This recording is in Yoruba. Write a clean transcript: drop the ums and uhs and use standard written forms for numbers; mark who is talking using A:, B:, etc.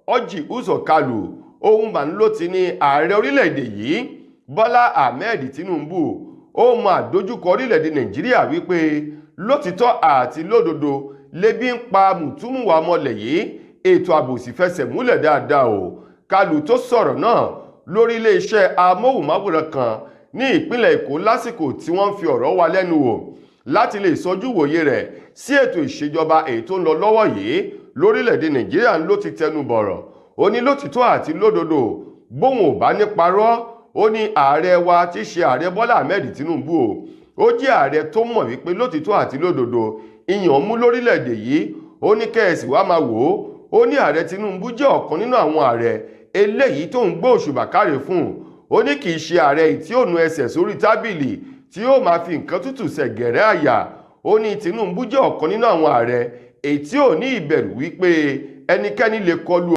A: Orji Uzor Kalu ohun mà ń ló ti ní ààrẹ orílẹ̀-èdè yìí Bọ́lá Ahmed Tinubu ó mọ àdójúkọ orílẹ̀-èdè Nàìjíríà wípé lótìtọ́ àti lódodo lébi ń pa mùtúmùwà ọmọlẹ̀ yìí, ètò ààbò sì fẹsẹ̀ múlẹ̀ dáadáa o. Kalu tó sọ̀rọ̀ náà lórí iléeṣẹ́ amóhùnmáwòrán kan ní ìpínlẹ̀ Èkó lásìkò tí wọ́n ń fi ọ̀rọ̀ wa lẹ́nu wò láti lè sọjú wòye rẹ̀ sí ètò ìṣèjọba èyí tó ń lọ lọ́wọ́ yìí lórílẹ̀‐èdè Nàìjíríà ló ti tẹnu bọ̀rọ̀. Ó ní lótìtọ́ àti lódodo bóun ò bá ní parọ́, ó ní ààrẹ wa tí í ṣe ààrẹ Bọ́lá Ahmed Tinubu o, ó jẹ́ ààrẹ tó mọ̀ wípé lótìtọ́ àti lódodo ìyàn mú lórílẹ̀‐èdè yìí. Ó ní kẹ́ẹ̀sì wá máa wò ó. Ó ní ààrẹ Tinubu jẹ́ ọ̀kan nínú àwọn ààrẹ eléyìí tó ń gbé òṣùbà káre fún. Ó ní kì í ṣe ààrẹ tí ó nu ẹsẹ̀ sórí tábìlì tí ó máa fi nǹkan tútù ṣẹ̀gẹ̀rẹ́ àyà. Ó ní Tinubu jẹ́ ọ̀kan nínú àwọn ààrẹ èyí tí ò ní ìbẹ̀rù wípé ẹnikẹ́ni lè kọlu